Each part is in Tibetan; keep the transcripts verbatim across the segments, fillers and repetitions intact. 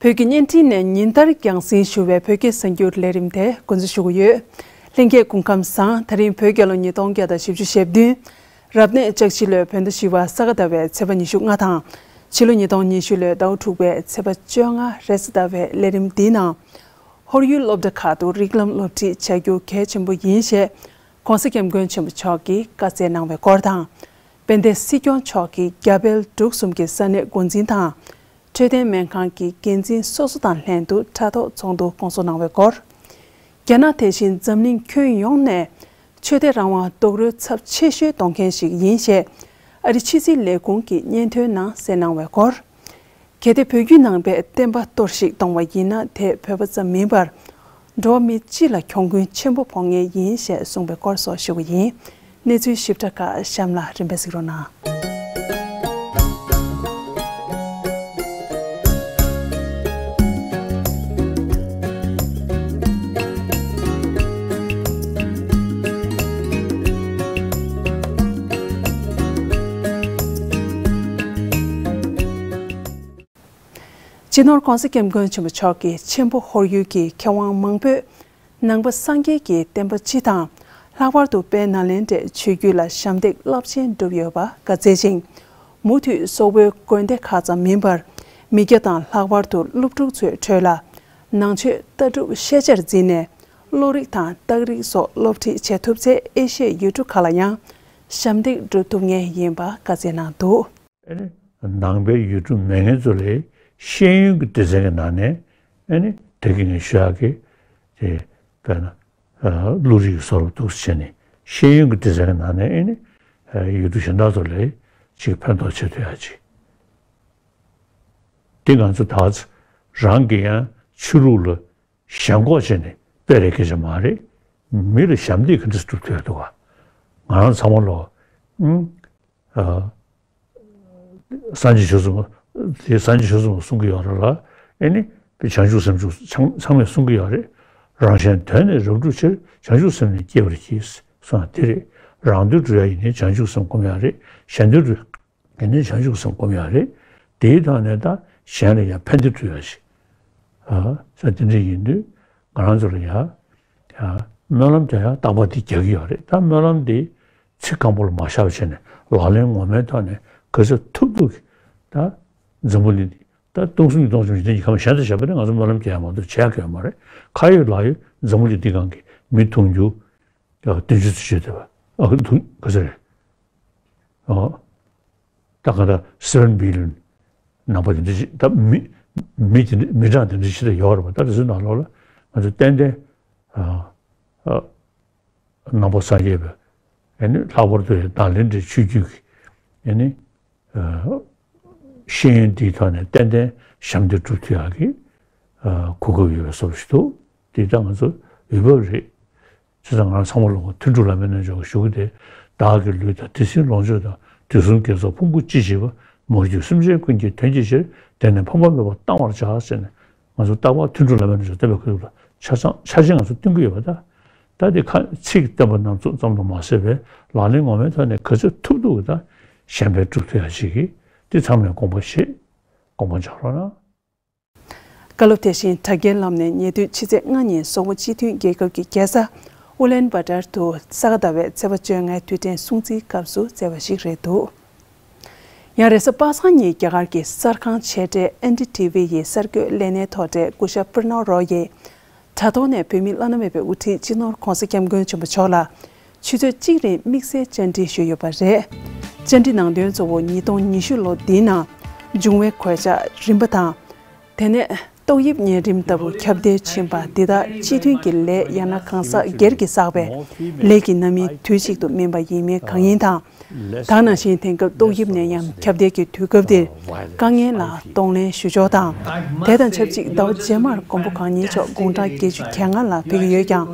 བོད་ཀྱི་བརྙན་འཕྲིན་ནས་ཉིན་ལྟར་རྒྱང་སྲིང་ཞུ་བའི་བོད་སྐད་གསར་འགྱུར་ལས་རིམ་དེ་འགོ་འཛུགས་ཞུ་གི་ཡོད། ལྷན་རྒྱས་སྐུ་ཁམས་བཟང་། ད་རིང་བོད་རྒྱལ་ལོ་ཉིས་སྟོང་བརྒྱ་དང་བཞི་བཅུ་ཞེ་བདུན། རབ་གནས་ལྕགས་བཞི་ལོའི་བོད་ཟླ་བཞི་པ་ས་ག་ཟླ་བའི་ཚེས་པ་ཉི་ཤུ་ལྔ་དང་། ཕྱི་ལོ་ཉིས་སྟོང་ཉི་ཤུ་ལོའི་ཟླ་བ་དྲུག་པའི་ཚེས་པ་བཅོ་ལྔ་རེས་གཟའ་ཟླ་བའི་ལས་རིམ་འདིའི་ནང་། ཧོར་ཡུལ་སློབ་གྲྭ་ཁག་ཏུ་རིགས་ལམ་སློབ་ཁྲིད་བྱ་རྒྱུ་གལ་ཆེན་པོ་ཡིན་ཞེས། ༸གོང་ས་༸སྐྱབས་མགོན་ཆེན་པོ་མཆོག་གིས་བཀའ་སྩལ་གནང་བའི་སྐོར་དང་། དཔལ་ལྡན་སྲིད་སྐྱོང་མཆོག་གིས་རྒྱ་བལ་འབྲུག་གསུམ་གྱི་ས་གནས་འགོ་འཛིན་དང་། འཕྲོད་བསྟེན་སྨན་ཁང་གི་འགན་འཛིན་སོ་སོ་དང་ལྷན་དུ་དྲ་ཐོག་ཚོགས་འདུ་བསྐོང་ཚོགས་གནང་བའི་སྐོར། རྒྱ་ནག་དེ་བཞིན་འཛམ་གླིང་ཁྱོན་ཡོངས་ནས་ཆོས་དད་རང་དབང་རྡོག་རོལ་ཚབས་ཆེ་ཤོས་གཏོང་མཁན་ཞིག་ཡིན་ཞེས། ཨ་རི་ཕྱི་སྲིད་ལས་ཁུངས་ཀྱི་སྙན་ཐོའི་ནང་གསལ་གནང་བའི་སྐོར། གལ་ཏེ་བོད་བརྒྱུད་ནང་པའི་བསྟན་པ་གཏོར་བཤིག་གཏོང་བ་ཡིན་ན། དེས་བོད་པ་ཙམ་མིན་པར། འགྲོ་བ་མི་སྤྱི་ལ་གྱོང་གུན་ཆེན་པོ་ཕོག་ངེས་ཡིན་ཞེས་གསུངས་པའི་སྐོར་སོགས་ཞུ་གི་ཡིན། གནས་ཚུལ་ཞིབ་ཕྲ་ཁག་གཤམ་ལ་རིམ་པས་གཟིགས་རོགས་གནང་། སྤྱི་ནོར་༸གོང་ས་༸སྐྱབས་མགོན་ཆེན་པོ་མཆོག་གིས་ཆེན་པོ་ཧོར་ཡུལ་གྱི་མཁས་དབང་མང་པོས་ནང་པ་སངས་རྒྱས་ཀྱི་བསྟན་པ་སྤྱི་དང་། ལྷག་པར་དུ་དཔལ་ནཱ་ལེནྡྲའི་ཆོས་བརྒྱུད་ལ་ཞབས་འདེགས་རླབས་ཆེན་བསྒྲུབས་ཡོད་པ་བཀའ་སྩལ་ཞིང་། མུ་མཐུད་སོག་པོའི་དགོན་སྡེ་ཁག་ཙམ་མིན་པར། མི་སྐྱ་དང་ལྷག་པར་དུ་སློབ་ཕྲུག་ཚོའི་ཁྲོད་ལ་ནང་ཆོས་ལྟ་གྲུབ་ཤེས་བྱར་འཛིན་ནས། བློ་རིག་དང་རྟགས་རིག་སོགས་སློབ་ཁྲིད་བྱེད་ཐུབ་ཚེ། ཨེ་ཤི་ཡའི་ཡུལ་གྲུ་ཁག་ལ་ཡང་ཞབས་འདེགས་སྒྲུབ་ཐུབ་ངེས་ཡིན་པ་བཀའ་སྩལ་གནང་འདུག། ཨེ་ནི། ནང་པའི་ཡུལ་གྲུ་མེད་མཁན་ཚོ་ལ་ཤེས་ཡོན་གྱི་སྡེ་ཚན་གྱི་ནང་ནས། ཨེ་ནི། དེ་གི་ངས་ཞུ་ཡག་གི། དེ། དཔེར་ན། ཨ། བློ་རིག་གི་སོགས་ལ་འདུག་སེ་བྱས་ནས་ཤེས་ཡོན་གྱི་སྡེ་ཚན་གྱི་ནང་ནས། ཨེ་ནི། ཨ། ཡུལ་གྲུ་གཞན་དག་ཚོ་ལ་ཅིག་ཕན་ཐོགས་བྱེད་ཐུབ་ཡག་ཅིག། དེ་ང་ཚོ་ད་རང་གི་ཡང་ཆོས་ལུགས་ལ་ཞེན་ཁོག་བྱས་ནས་དཔེ་རེ་སྐད་ཆ་མ་རེད། མི་ལ་ཞབས་འདེགས་ག་འདྲ་སྒྲུབ་ཐུབ་ཡག་འདུག་ག། ང་རང་ཚང་མ་ལོ། ཨང་། ཨ། སངས་རྒྱས་ཆོས་གསུམ། དེ་སངས་རྒྱས་ཆོས་གསུམ་གསུང་གི་ཡོད་རེད་ལ། ཨེ་ནི། བྱང་ཆུབ་སེམས་མཆོག་ཚང་ཚང་མས་གསུང་གི་ཡོད་རེད། རང་གཞན་དོན་ནི་རབ་བསྒྲུབ་ཕྱིར། བྱང་ཆུབ་སེམས་ནི་བསྐྱེད་པར་བགྱི། གསུངས་པ་དེ་རེད། རང་དོན་སྒྲུབ་ཡག་ཡིན་ནའི་བྱང་ཆུབ་སེམས་སྒོམ་ཡག་རེད། གཞན་དོན་སྒྲུབ་ཡག་ནའི་བྱང་ཆུབ་སེམས་སྒོམ་ཡག་རེད། དེའི་ཐོག་ནས་ད་གཞན་ལ་ཡང་ཕན་བདེ་སྒྲུབ་ཡག་ཞིག། ཨ། ས་དེ་འདྲ་ཡིན་དུས་ང་རང་ཚོ་ལ་ཡ། ཡ། སྨོན་ལམ་རྒྱག་ཡ་རྟག་པར་དེ་རྒྱག་གི་ཡོད་རེད། ད་སྨོན་ལམ་དེ་ཚིག་སྐམ་པོ་ལ་མ་བཞག་བྱས་ནས་ལག་ལེན་ངོ་མའི་ཐོག་ནས་ག་ཚོད་ཐུབ་ཐུབ་ཀྱིས། ད་འཛམ་བུ་གླིང་འདི་ད་སྟོང་གསུམ་གྱི་སྟོང་གསུམ་འཇིག་རྟེན་གྱི་ཁམས་གཞན་དུ་བྱས་པ་ནི་ང་ཚོ་སྨོན་ལམ་རྒྱག་ཡ་མ་གཏོགས་བྱེད་ཡ་གང་ཡང་མ་རེད། ཁ་ཡོད་ལག་ཡོད་འཛམ་བུ་གླིང་འདི་སྒང་གི་མི་དུང་ཕྱུར་བདུན་ཅུ་ཙམ་ཡོད་བསྡད་པ། ཨ། དུང་ག་ཚོད་རེད། ཨ། ད་ག་ད་seven billion ནང་པ་དེ་འདྲ་ཞིག། ད་མི་མི་དེ་འདྲ་མི་གྲངས་དེ་འདྲ་ཞིག་ད་ཡོད་རེད་པ། ད་དེ་ཚོའི་ནང་ལོགས་ལ་ང་ཚོ་ཏན་ཏན། ཨ། ཨ། ནང་པ་སངས་རྒྱས་པའི། ཨེ་ནི། ལྷག་པར་དུ་ཡང་ནཱ་ལེནྡྲའི་ཆོས་བརྒྱུད་ཀྱི། ཨེ་ནི། ཨ། ཤེས་ཡོན་འདིའི་ཐོག་ནས་ཏན་ཏན་ཞབས་འདེགས་སྒྲུབ་ཐུབ་ཡག་གི། ཨ། གོ་སྐབས་ཡོད་པའི་བཟོ་འདྲ་ཞིག་འདུག། དེ་ད་ང་ཚོ་འོས་བབ་རེད། བྱས་ཙང་ང་རང་ཚང་མ་ལོ་མཐུན་གྲུབ་བླ་མའི་རྣལ་འབྱོར་གྱིས་ཞུ་གི་དེ། བདག་གི་ལུས་དང་དེ་བཞིན་ལོངས་སྤྱོད་དང་། དུས་གསུམ་དགེ་ཚོགས་ཕུང་པོ་སྤྱི་བྱེ་བ། མ་གྱུར་སེམས་ཅན་ཀུན་གྱི་དོན་གྱི་ཕྱིར། དེང་ནས་ཕངས་པ་མེད་པར་གཏང་བར་བྱ་ཟེར་ནས། ང་ཚོ་རྟག་པར་མཐུན་གྲུབ་བླ་མའི་རྣལ་འབྱོར་བསྟན་པའི་ཁ་ཐུག་ལ་ཆ་ཚང་ཆ་ཆེན་ང་ཚོ་བསྟན་གྱི་ཡོད་པ། ད་ད་དེ་ཁ་ཚིག་བསྟན་པ་རྣམས་ཚོ་ཙམ་དུ་མ་ཟད་པའི་ལག་ལེན་ངོ་མའི་ཐོག་ནས་ག་ཚོད་ཐུབ་ཐུབ་ཀྱིས་ད་གཞན་ཕན་སྒྲུབ་ཐུབ་ཡག་ཅིག་གི་དེ་ཚང་མས་དགོངས་པ་བཞེས། དགོངས་པ་འཇགས་རོགས་གནང་། བཀའ་སློབ་དེ་བཞིན་དྲ་རྒྱའི་ལམ་ནས་ཉེ་དུས་ཕྱི་ཚེས་ལྔ་ཉིན་སོག་པོ་སྤྱི་མཐུན་རྒྱལ་ཁབ་ཀྱི་རྒྱལ་ས་ཨུ་ལན་བྷ་ཏར་དུ་ས་ག་ཟླ་བའི་ཚེས་པ་བཅོ་ལྔའི་དུས་དྲན་སྲུང་བརྩིའི་སྐབས་སུ་བསྩལ་བ་ཞིག་རེད་འདུག། ཡང་རེས་གཟའ་པ་སངས་ཉིན་རྒྱ་གར་གྱི་གསར་ཁང་ཆེ་གྲས་ཨེན་ཌི་ཊི་ཝི་ཡི་གསར་འགོད་ལས་སྣེའི་ཐོག་གྲས་སྐུ་ཞབས་པུར་ནོ་རོ་ཡིས། དྲ་ཐོག་ནས་བོད་མིའི་བླ་ན་མེད་པའི་དབུ་ཁྲིད་སྤྱི་ནོར་༸གོང་ས་༸སྐྱབས་མགོན་ཆེན་པོ་མཆོག་ལ་ཆུ་ཚོད་གཅིག་རིང་དམིགས་བསལ་བཅར་འདྲི་ཞུས་ཡོད་པ་རེད། བཅར་འདྲི་ནང་དོན་གཙོ་བོ་ཉིས་སྟོང་ཉི་ཤུ་ལོ་འདིའི་ནང་བྱུང་བའི་གོད་ཆག་རིམ་པ་དང་། དེ་ནས་ཏོག་དབྱིབས་གཉན་རིམས་ལྟ་བུ་ཁྱབ་གདལ་ཕྱིན་པ་འདི་དག་སྤྱི་མཐུན་གྱི་ལས་ཡང་ན་གང་ཟག་སྒེར་གྱིས་བསགས་པའི་ལས་ཀྱི་རྣམ་སྨིན་དུས་གཅིག་ཏུ་སྨིན་པ་ཡིན་མིན་གང་ཡིན་དང་། ད་ནང་བཞིན་དེང་སྐབས་ཏོག་དབྱིབས་ནད་ཡམས་ཁྱབ་གདལ་གྱི་དུས་སྐབས་འདིར་དཀའ་ངལ་ལ་གདོང་ལེན་ཞུ་ཕྱོགས་དང་། དེ་དང་ཆབས་ཅིག་ཟླ་བ་རྗེས་མར་མགོན་པོ་གང་ཉིད་མཆོག་དགུང་གྲངས་བརྒྱད་ཅུ་གྱ་ལྔ་ལ་ཕེབས་ཀྱི་ཡོད་ཀྱང་།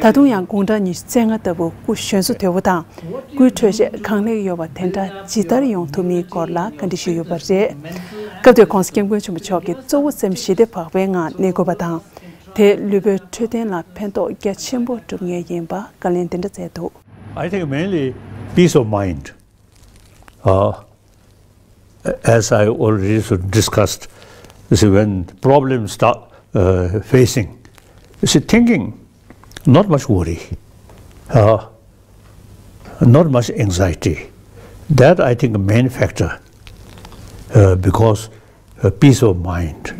ད་དུང་ཡང་དགུང་གྲངས་ཉི་ཤུ་རྩ་ལྔ་ལྟ་བུ་སྐུ་གཞོན་བསུ་དོད་པོ་དང་། སྐུའི་འཕྲོད་བཞེས་གང་ལེགས་ཡོད་པ་དེ་འདྲ་ཇི་ལྟར་ཡོང་ཐུབ་མིན་སྐོར་ལ་བཀའ་འདྲི་ཞུས་ཡོད་པ་རེད། སྐབས་དེར་༸གོང་ས་༸སྐྱབས་མགོན་ཆེན་པོ་མཆོག་གིས་གཙོ་བོ་སེམས་ཞི་བདེ་བག་ཕེབས་ངང་གནས་དགོས་པ་དང་། དེས་ལུས་པོའི་འཕྲོད་བསྟེན་ལ་ཕན་ཐོགས་རྒྱ་ཆེན་པོ་སྒྲུབ་ངེས་ཡིན་པ་བཀའ་ལན་དེ་འདྲ་བསྩལ་འདུག། I think mainly peace of mind. Uh, as I already sort of discussed, You see, when problems start uh, facing, you see, thinking, not much worry, uh, not much anxiety. That, I think, a main factor uh, because uh, peace of mind.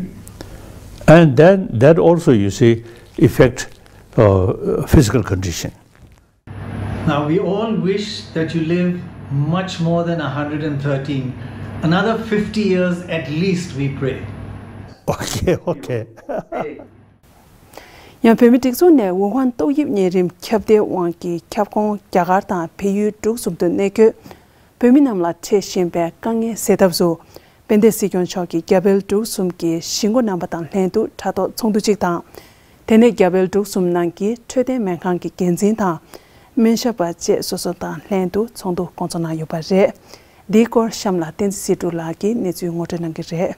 And then that also, you see, affect uh, physical condition. Now, we all wish that you live much more than one hundred thirteen. Another fifty years at least, we pray. Okay, okay. ཡང་བོད་མི་སྒྲིག་འཛུགས་ནས་ཝུ་ཧན་ཏོག་དབྱིབས་གཉན་རིམས་ཁྱབ་གདལ་དབང་གིས་ཁྱབ་ཁོངས་རྒྱ་གར་དང་བལ་ཡུལ་འབྲུག་གསུམ་དུ་གནས་འཁོད་བོད་མི་རྣམས་ལ་འཕྲད་བཞིན་པའི་དཀའ་ངལ་སེལ་ཐབས་སུ། དཔལ་ལྡན་སྲིད་སྐྱོང་མཆོག་གིས་རྒྱ་བལ་འབྲུག་གསུམ་གྱི་གཞིས་འགོ་རྣམ་པ་དང་ལྷན་དུ་དྲ་ཐོག་ཚོགས་འདུ་གཅིག་དང་། དེ་ནས་རྒྱ་བལ་འབྲུག་གསུམ་ནང་གི་འཕྲོད་བསྟེན་སྨན་ཁང་གི་འགན་འཛིན་དང་། སྨན་ཞབས་པ་བཅས་སོ་སོ་དང་ལྷན་དུ་ཚོགས་འདུ་སྐོང་ཚོགས་གནང་ཡོད་པ་རེད། འདིའི་སྐོར་གཤམ་ལ་བསྟན་འཛིན་སྲིད་སྒྲུབ་ལགས་ཀྱིས་གནས་ཚུལ་ངོ་སྤྲོད་གནང་གི་རེད།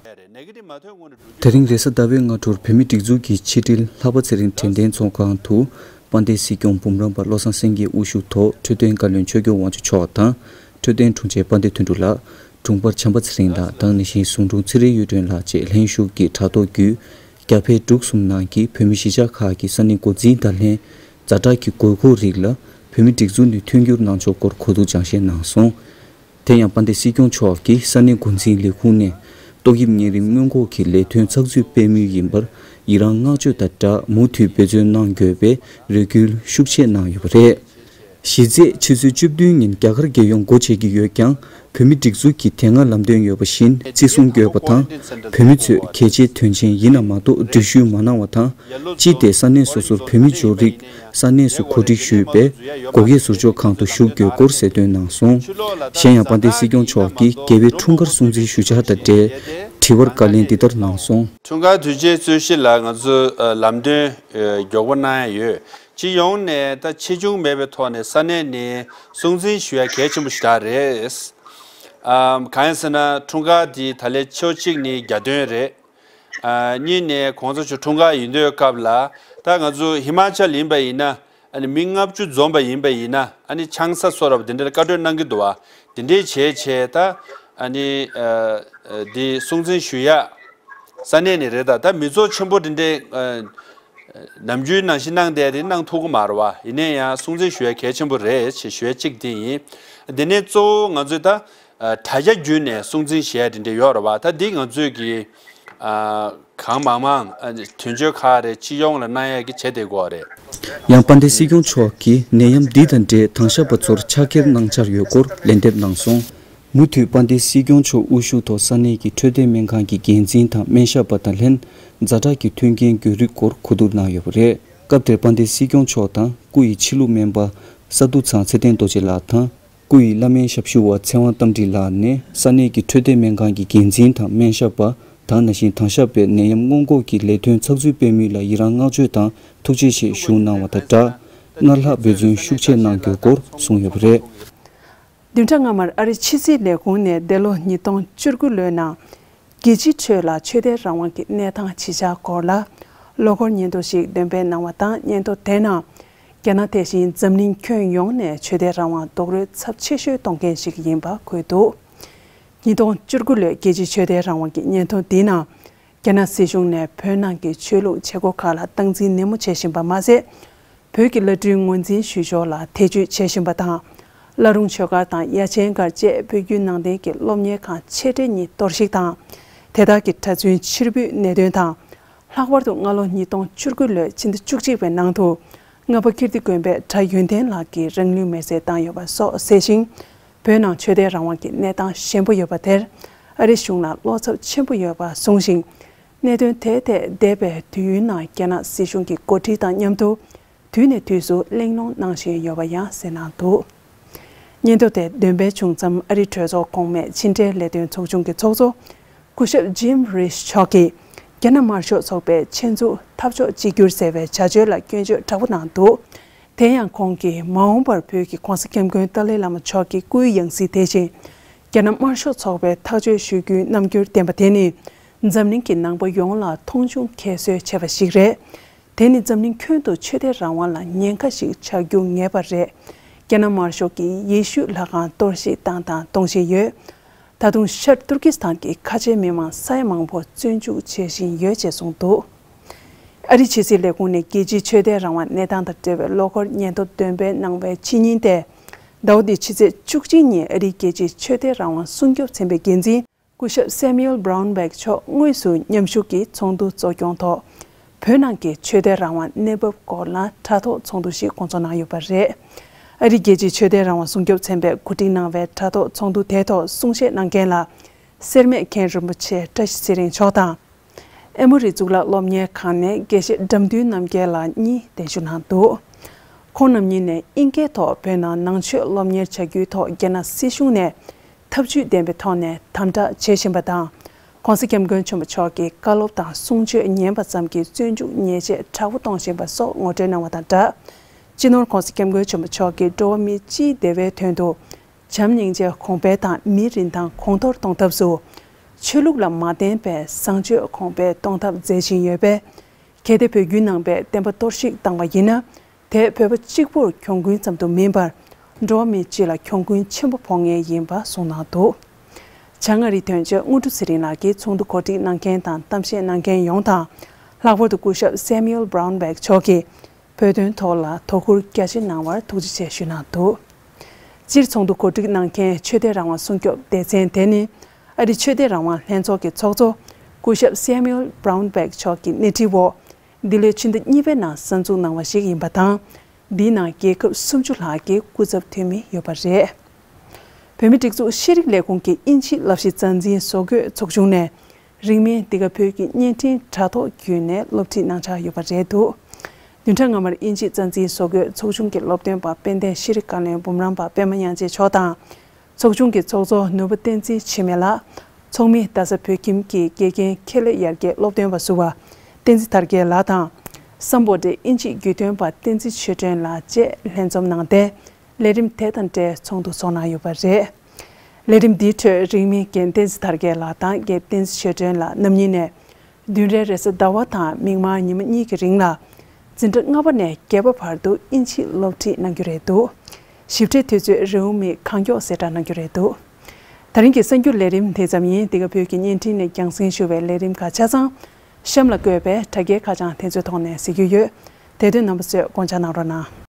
དེ་རིང་རེས་གཟའ་ཟླ་བའི་སྔ་དྲོར་བོད་མི་སྒྲིག་འཛུགས་ཀྱི་ཕྱི་དྲིལ་ལྷག་པ་ཚེ་རིང་དྲན་རྟེན་ཚོགས་ཁང་དུ། དཔལ་ལྡན་སྲིད་སྐྱོང་འབུམ་རམས་པ་བློ་བཟང་སེང་གེའི་དབུ་བཞུགས་ཐོག་འཕྲོད་བསྟེན་བཀའ་བློན་ཆོས་སྐྱོང་དབང་ཕྱུག་མཆོག་དང་། འཕྲོད་བསྟེན་དྲུང་ཆེ་དཔལ་ལྡན་དོན་གྲུབ་ལགས། དྲུང་འཕར་བྱམས་པ་ཚེ་རིང་ལགས་དང་། ནང་བཞིན་ཟུང་དྲུང་ཚེ་རིང་གཡུ་སྒྲོན་ལགས་བཅས་ལྷན་ཞུགས་ཀྱིས་དྲ་ཐོག་བརྒྱུད། རྒྱ་བལ་འབྲུག་གསུམ་ནང་གི་བོད་མི་གཞིས་ཆགས་ཁག་གི་ས་གནས་འགོ་འཛིན་དང་ལྷན། ཛ་དྲག་གི་དགོས་མཁོ་རིགས་ལ་བོད་མི་སྒྲིག་འཛུགས་ནས་མཐུན་འགྱུར་གནང་ཕྱོགས་སྐོར་གོ་བསྡུར་སྦྱང་བཤད་གནང་སོང་། དེ་ཡང་དཔལ་ལྡན་སྲིད་སྐྱོང་མཆོག་གིས་ས་གནས་འགོ་འཛིན་ལས་ཁུངས་ནས་ཏོག་དབྱིབས་གཉན་རིམས་སྔོན་འགོག་གི་ལས་དོན་ཚགས་ཚུད་སྤེལ་མུས་ཡིན་པར་ཡི་རངས་བསྔགས་བརྗོད་དང་སྦྲགས། མུ་མཐུད་འབད་བརྩོན་གནང་དགོས་པའི་རེ་སྐུལ་ཤུགས་ཆེ་གནང་ཡོད་པ་རེད། གཞི་རྩའི་ཕྱི་ཚེས་བཅུ་བདུན་ཉིན་རྒྱ་གར་རྒྱལ་ཡོངས་སྒོ་འབྱེད་ཀྱི་ཡོད་ཀྱང་། བོད་མི་སྒྲིག་འཛུགས་ཀྱི་དེ་སྔ་ལམ་སྟོན་ཡོད་པ་བཞིན་བརྩི་སྲུང་དགོས་པ་དང་། བོད་མི་ཚོས་གལ་ཆེའི་དོན་ཆེན་ཡིན་ན་མ་གཏོགས་འགྲུལ་བཞུད་མ་གནང་བ་དང་། སྤྱི་བདེ་ས་གནས་སོ་སོར་བོད་མི་འབྱོར་རིགས་ས་གནས་སུ་གོ་སྒྲིག་ཞུས་པའི་སྒོ་དགེ་ཟུར་འཇོག་ཁང་དུ་ཞུགས་དགོས་སྐོར་གསལ་སྟོན་གནང་སོང་། གཞན་ཡང་དཔལ་ལྡན་སྲིད་སྐྱོང་མཆོག་གིས་རྒྱལ་བའི་འཁྲུངས་སྐར་སྲུང་བརྩི་ཞུ་འཆར་དང་འབྲེལ་དྲི་བར་བཀའ་ལན་འདི་ལྟར་གནང་སོང་། འཁྲུངས་སྐར་དུས་ཆེན་གཙོས་གཞི་ལ་ང་ཚོས་ལམ་སྟོན་མགྱོགས་པོ་གནང་ཡ་ཡོད། སྤྱི་ཡོངས་ནས་ད་ཆེ་ཆུང་མེད་པའི་ཐོག་ནས་ས་གནས་ནས་སྲུང་བརྩི་ཞུ་ཡ་གལ་ཆེན་པོ་ཞེ་དྲག་རེད། ཨམ། གང་ཡིན་ཟེར་ན་འཁྲུངས་སྐར་འདི་ད་ལན་ཕྱོགས་གཅིག་ནས་རྒྱ་སྟོན་རེད། ཨ། གཉིས་ནས་གོང་ས་མཆོག་འཁྲུངས་སྐར་ཡིན་དུས་སྐབས་ལ་ད་ང་ཚོ་ཧི་མ་ཅལ་ཡིན་པ་ཡིན་ན། ཨ་ནི་མི་ལྔ་བཅུ་འཛོམས་པ་ཡིན་པ་ཡིན་ན། ཨ་ནི་ཆང་ས་གསོལ་རས་དེ་འདྲ་ལ་བཀའ་འཁྲོལ་གནང་གི་འདུག་བ། དེ་འདྲས་བྱས་བྱས་ད། ཨ་ནི། ཨ། འདི་སྲུང་བརྩི་ཞུ་ཡ། ས་གནས་ནས་རེད། ད་ད་མི་ཚོགས་ཆེན་པོ་དེ་འདྲས། ཨ། ནམ་རྒྱུན་ནང་བཞིན་གནང་བསྡད་དེ་གནང་ཐུབ་ཀྱི་མ་རེད་བ། ཡིན་ན་ཡང་སྲུང་བརྩི་ཞུ་ཡ་གལ་ཆེན་པོ་རེད་ཅེས་ཞུ་ཡ་གཅིག་དེ་ཡིན། དེ་ནས་གཙོ་བོ་ང་ཚོས་ད་ཨ། དྲ་རྒྱ་བརྒྱུད་ནས་སྲུང་བརྩི་ཞུ་ཡ་དེ་འདྲ་ཡོད་རེད་བ། ད་འདི་ང་ཚོས་ཀྱི་ཨ། གང་མང་མང་ཨ། དོན་གཅོད་ཁག་རེད། སྤྱི་ཡོངས་ལ་གནང་ཡ་གི་བྱེད་བསྡད་དགོས་རེད། ཡང་དཔལ་ལྡན་སྲིད་སྐྱོང་མཆོག་གིས་ནད་ཡམས་འདི་དང་འབྲེལ་དྭང་ཞབས་པ་ཚོར་ཕྱག་འཁྱེར་གནང་འཆར་ཡོད་སྐོར་ལན་འདེབས་གནང་སོང་། མུ་མཐུད་དཔལ་ལྡན་སྲིད་སྐྱོང་མཆོག་དབུ་བཞུགས་ཐོག་ས་གནས་ཀྱི་འཕྲོད་བསྟེན་སྨན་ཁང་གི་འགན་འཛིན་དང་སྨན་ཞབས་པ་དང་ལྷན་ཛ་དྲག་གི་མཐུན་རྐྱེན་དགོས་རིགས་སྐོར་གོ་བསྡུར་གནང་ཡོད་པ་རེད། སྐབས་དེར་དཔལ་ལྡན་སྲིད་སྐྱོང་མཆོག་དང་སྐུ་ཡི་ཕྱི་ལུགས་སྨན་པ་ས་འདུ་ཚང་ཚེ་བརྟན་རྡོ་རྗེ་ལགས་དང་། སྐུ་ཡི་བླ་སྨན་ཞབས་ཞུ་བ་ཚེ་དབང་རྟ་མགྲིན་ལགས་ནས་ས་གནས་ཀྱི་འཕྲོད་བསྟེན་སྨན་ཁང་གི་འགན་འཛིན་དང་སྨན་ཞབས་པ་དང་། ནང་བཞིན་དྭང་ཞབས་པས་ནད་ཡམས་སྔོན་འགོག་གི་ལས་དོན་ཚགས་ཚུད་སྤེལ་མུས་ལ་ཡི་རངས་བསྔགས་བརྗོད་དང་ཐུགས་རྗེ་ཆེ་ཞུ་གནང་བ་དང་སྦྲགས། སྔར་ལྷག་འབད་བརྩོན་ཤུགས་ཆེ་གནང་དགོས་སྐོར་གསུངས་ཡོད་པ་རེད། བདུན་ཕྲག་སྔ་མར་ཨ་རིའི་ཕྱི་སྲིད་ལས་ཁུངས་ནས་འདས་ལོ་ཉིས་སྟོང་བཅུ་དགུ་ལོའི་ནང་རྒྱལ་སྤྱིའི་ཁྲོད་ལ་ཆོས་དད་རང་དབང་གི་གནས་སྟངས་ཇི་ཆགས་སྐོར་ལ་ལོ་འཁོར་སྙན་ཐོ་ཞིག་འདོན་སྤེལ་གནང་བ་དང་། སྙན་ཐོ་དེ་ནང་རྒྱ་ནག་དེ་བཞིན་འཛམ་གླིང་ཁྱོན་ཡོངས་ནས་ཆོས་དད་རང་དབང་རྡོག་རོལ་ཚབས་ཆེ་ཤོས་གཏོང་མཁན་ཞིག་ཡིན་པ་འཁོད་འདུག་ཉིས་སྟོང་བཅུ་དགུ་ལོའི་རྒྱལ་སྤྱིའི་ཆོས་དད་རང་དབང་གི་སྙན་ཐོ་འདིའི་ནང་། རྒྱ་ནག་སྲིད་གཞུང་ནས་བོད་ནང་གི་ཆོས་ལུགས་བྱེད་སྒོ་ཁག་ལ་སྟངས་འཛིན་ནན་མོ་བྱེད་བཞིན་པ་མ་ཟད། བོད་ཀྱི་བླ་སྤྲུལ་ངོས་འཛིན་ཞུ་ཕྱོགས་ལ་ཐེ་བྱུས་བྱེད་བཞིན་པ་དང་། བླ་རུང་ཆོས་སྒར་དང་ཡ་ཆེན་སྒར་བཅས་བོད་བརྒྱུད་ནང་བསྟན་གྱི་སློབ་གཉེར་ཁང་ཆེ་གྲས་གཉིས་གཏོར་བཤིག་དང་། དེ་དག་གི་གྲྭ་བཙུན་ཕྱིར་འབུད་གནད་དོན་དང་། ལྷག་པར་དུ་སྔ་ལོ་ཉིས་སྟོང་བཅུ་དགུ་ལོའི་ཕྱི་ཟླ་བཅུ་གཅིག་པའི་ནང་དུ། རྔ་པ་ཀིརྟི་དགོན་པས་གྲྭ་ཡོན་ཏན་ལགས་ཀྱི་རང་ལུས་མེར་སྲེག་བཏང་ཡོད་པ་སོགས་གསལ་ཞིང་། བོད་ནང་ཆོས་དད་རང་དབང་གི་གནས་སྟངས་ཞན་པོ་ཡོད་པ་དེར་ཨ་རི་གཞུང་ལ་བློ་འཚབ་ཆེན་པོ་ཡོད་པ་གསུངས་ཤིང་། གནད་དོན་དེའི་ཐད་འདས་པའི་དུས་ཡུན་ནང་རྒྱ་ནག་སྲིད་གཞུང་གི་འགོ་ཁྲིད་དང་མཉམ་དུ་དུས་ནས་དུས་སུ་གླེང་སློང་གནང་བཞིན་ཡོད་པ་ཡང་གསལ་གནང་འདུག་སྙན་ཐོ་དེ་འདོན་སྤེལ་བྱུང་མཚམས། ཨ་རིའི་གྲོས་ཚོགས་གོང་མའི་ཕྱི་འབྲེལ་ལས་དོན་ཚོགས་ཆུང་གི་ཚོགས་གཙོ་སྐུ་ཞབས་ཇིམ་རིས་མཆོག་གིས་རྒྱ་ནག་དམར་ཤོག་ཚོགས་པའི་ཆེད་འཛུགས་འཐབ་ཕྱོགས་གཅིག་གྱུར་ཟེར་བའི་བྱ་སྤྱོད་ལ་སྐྱོན་བརྗོད་དྲག་པོ་གནང་འདུག་དེ་ཡང་ཁོང་གིས་མ་འོངས་པར་བོད་ཀྱི་༧གོང་ས་༧སྐྱབས་མགོན་ཏཱ་ལའི་བླ་མ་མཆོག་གི་སྐུའི་ཡང་སྲིད་དེ་བཞིན་རྒྱ་ནག་དམར་ཤོག་ཚོགས་པས་ཐག་གཅོད་ཞུ་རྒྱུའི་རྣམ་འགྱུར་བསྟན་པ་དེ་ནི་འཛམ་གླིང་གི་ནང་པ་ཡོངས་ལ་མཐོང་ཆུང་ཁྱད་གསོད་བྱས་པ་ཞིག་རེད། དེ་ནི་འཛམ་གླིང་ཁྱོན་དུ་ཆོས་དད་རང་དབང་ལ་ཉེན་ཁ་ཞིག་ཆགས་རྒྱུ་ངེས་པ་རེད། རྒྱ་ནག་དམར་ཤོག་གིས་ཡེ་ཤུ་ལྷ་ཁང་གཏོར་བཤིག་བཏང་དང་གཏོང་བཞིན་ཡོད། ད་དུང་ཤར་ཏུར་ཀི་སི་ཐན་གྱི་ཁ་ཆེའི་མི་མང་ས་ཡ་མང་པོ་བཙོན་འཇུག་བྱེད་བཞིན་ཡོད་ཅེས་གསུངས་འདུག། ཨ་རིའི་ཕྱི་སྲིད་ལས་ཁུངས་ནས་རྒྱལ་སྤྱིའི་ཆོས་དད་རང་དབང་གནས་སྟངས་དང་འབྲེལ་བའི་ལོ་འཁོར་ཉེན་རྟོག་བདུན་པའི་ནང་པའི་ཕྱི་ཉིན་ཏེ། ཟླ་བ་འདིའི་ཕྱི་ཚེས་བཅུ་གཅིག་ཉིན་ཨ་རིའི་རྒྱལ་སྤྱིའི་ཆོས་དད་རང་དབང་སྲུང་སྐྱོབ་ཚན་པའི་འགན་འཛིན་སྐུ་ཞབས་སེ་མིའུལ་བྷ་རའུན་བྷེག་མཆོག་དངོས་སུ་མཉམ་ཞུགས་ཀྱིས་ཚོགས་འདུ་གཙོ་སྐྱོང་ཐོག་བོད་ནང་གི་ཆོས་དད་རང་དབང་གནས་བབ་སྐོར་ལ་དྲ་ཐོག་ཚོགས་འདུ་ཞིག་སྐོང་ཚོགས་གནང་ཡོད་པ་རེད། ཨ་རིའི་རྒྱལ་སྤྱིའི་ཆོས་དད་རང་དབང་སྲུང་སྐྱོབ་ཚན་པས་གོ་སྒྲིག་གནང་བའི་དྲ་ཐོག་ཚོགས་འདུ་དེའི་ཐོག་གསུང་བཤད་གནང་མཁན་ལ། སེར་སྨད་མཁན་རིན་པོ་ཆེ་བཀྲ་ཤིས་ཚེ་རིང་མཆོག་དང་། ཨེ་མོ་རི་གཙུག་ལག་སློབ་གཉེར་ཁང་ནས་དགེ་བཤེས་དགྲ་འདུལ་རྣམ་རྒྱལ་ལགས་གཉིས་གདན་ཞུ་གནང་འདུག། ཁོང་རྣམ་གཉིས་ནས་དབྱིན་སྐད་ཐོག་བོད་ནང་ནང་ཆོས་སློབ་གཉེར་བྱ་རྒྱུའི་ཐོག་རྒྱ་ནག་སྲིད་གཞུང་ནས་འཐབ་ཇུས་ལྡན་པའི་ཐོག་ནས་དམ་དྲག་བྱེད་བཞིན་པ་དང་། ྋགོང་ས་ྋསྐྱབས་མགོན་ཆེན་པོ་མཆོག་གི་བཀའ་སློབ་དང་གསུང་ཆོས་ཉན་པ་ཙམ་གྱིས་བཙོན་འཇུག་ཉེས་ཆད་དྲག་པོ་གཏོང་བཞིན་པ་སོགས་ངོ་སྤྲོད་གནང་བ་དང་སྦྲགས། སྤྱི་ནོར་ྋགོང་ས་ྋསྐྱབས་མགོན་ཆེན་པོ་མཆོག་གིས་འགྲོ་བ་མི་སྤྱིའི་བདེ་བའི་དོན་དུ། བྱམས་སྙིང་རྗེ་གོང་འཕེལ་དང་མིའི་རིན་ཐང་གོང་མཐོར་གཏོང་ཐབས་སུ། ཆོས་ལུགས་ལ་མ་བརྟེན་པའི་བཟང་སྤྱོད་གོང་འཕེལ་གཏོང་ཐབས་མཛད་བཞིན་ཡོད་པས། གལ་ཏེ་བོད་བརྒྱུད་ནང་པའི་བསྟན་པ་གཏོར་བཤིག་བཏང་བ་ཡིན་ན། དེས་བོད་པ་གཅིག་པུར་གྱོང་གུན་ཙམ་དུ་མིན་པར། འགྲོ་བ་མི་སྤྱི་ལ་གྱོང་གུན་ཆེན་པོ་ཕོག་ངེས་ཡིན་པ་གསུངས་གནང་འདུག། བྱང་ཨ་རིའི་དོན་གཅོད་དངོས་གྲུབ་ཚེ་རིང་ལགས་ཀྱིས་ཚོགས་འདུ་གོ་སྒྲིག་གནང་མཁན་དང་གཏམ་བཤད་གནང་མཁན་ཡོངས་དང་། ལྷག་པར་དུ་སྐུ་ཞབས་སེ་མིའུལ་བྷ་རའུན་བྷེག་མཆོག་གིས། བོད་དོན་ཐོག་ལ་དོ་ཁུར་རྒྱ་ཆེ་གནང་བར་ཐུགས་རྗེ་ཆེ་ཞུས་གནང་འདུག། སྤྱིར་ཚོགས་འདུ་གོ་སྒྲིག་གནང་མཁན་ཆོས་དད་རང་དབང་སྲུང་སྐྱོབ་སྡེ་ཚན་དེ་ནི། ཨ་རི་ཆོས་དད་རང་དབང་ལྷན་ཚོགས་ཀྱི་ཚོགས་གཙོ་སྐུ་ཞབས་སེ་མིའུལ་བྷ་རའུན་བྷེག་མཆོག་གི་སྣེ་ཁྲིད་འོག། འདི་ལོའི་ཕྱི་ཟླ་གཉིས་པའི་ནང་གསར་འཛུགས་གནང་བ་ཞིག་ཡིན་པ་དང་། འདིའི་ནང་རྒྱལ་ཁབ་སུམ་ཅུ་ལྷག་གི་སྐུ་ཚབ་འཐུས་མི་ཡོད་པ་རེད། བོད་མིའི་སྒྲིག་འཛུགས་ཤེས་རིག་ལས་ཁུངས་ཀྱི་དབྱིན་ཇིའི་བསླབ་གཞི་རྩ་འཛིན་བཟོ་འགོད་ཚོགས་ཆུང་ནས། རིང་མིན་འདི་ག་བོད་ཀྱི་བརྙན་འཕྲིན་དྲ་ཐོག་བརྒྱུད་ནས་སློབ་ཁྲིད་གནང་འཆར་ཡོད་པ་རེད་འདུག། བདུན་ཕྲག་སྔ་མར་དབྱིན་ཇིའི་རྩ་འཛིན་བཟོ་འགོད་ཚོགས་ཆུང་གི་སློབ་སྟོན་པ་དཔལ་ལྡན་ཤེས་རིག་བཀའ་བློན་འབུམ་རམས་པ་པད་མ་དབྱངས་ཅན་མཆོག་དང་། ཚོགས་ཆུང་གི་ཚོགས་གཙོ་ནོར་བུ་བསྟན་འཛིན་འཆི་མེད་ལགས། ཚོགས་མི་རྡ་ས་བོད་ཁྱིམ་གྱི་དགེ་རྒན་ཁེ་ལས་ཡར་རྒྱས་སློབ་སྟོན་པ་ཟུར་པ་བསྟན་འཛིན་དར་རྒྱས་ལགས་དང་། སམ་བྷོ་ཊའི་དབྱིན་ཇིའི་བརྒྱུད་སྟོན་པ་བསྟན་འཛིན་ཆོས་སྒྲོན་ལགས་བཅས་ལྷན་འཛོམས་གནང་སྟེ། ལས་རིམ་དེ་དང་འབྲེལ་ཚོགས་འདུ་ཚོགས་གནང་ཡོད་པ་རེད། ལས་རིམ་འདིའི་ཁྲོད་རིང་མིན་རྒན་བསྟན་འཛིན་དར་རྒྱས་ལགས་དང་རྒན་བསྟན་འཛིན་ཆོས་སྒྲོན་ལགས་རྣམ་གཉིས་ནས། བདུན་རེའི་རེས་གཟའ་ཟླ་བ་དང་མིག་དམར་ཉི་མ་གཉིས་ཀྱི་རིང་ལ། འཛིན་གྲྭ་ལྔ་པ་ནས་བརྒྱད་པ་བར་དུ་དབྱིན་ཇིའི་སློབ་ཁྲིད་གནང་རྒྱུ་རེད་འདུག། ཞིབ་ཕྲའི་དུས་ཚོད་རེའུ་མིག་གང་མགྱོགས་གསལ་བསྒྲགས་གནང་རྒྱུ་རེད་འདུག། ད་རིང་གི་གསར་འགྱུར་ལས་རིམ་དེ་ཙམ་ཡིན། འདི་ག་བོད་ཀྱི་བརྙན་འཕྲིན་ནས་རྒྱང་སྲིང་ཞུ་བའི་ལས་རིམ་ཁག་ཆ་ཚང་གཤམ་ལ་བཀོད་པའི་དྲ་རྒྱའི་ཁ་བྱང་དེ་ཚོའི་ཐོག་ནས་གཟིགས་རྒྱུ་ཡོད། དེ་དོན་རྣམ་པ་ཚོས་དགོངས་འཇགས་གནང་རོགས་གནང་།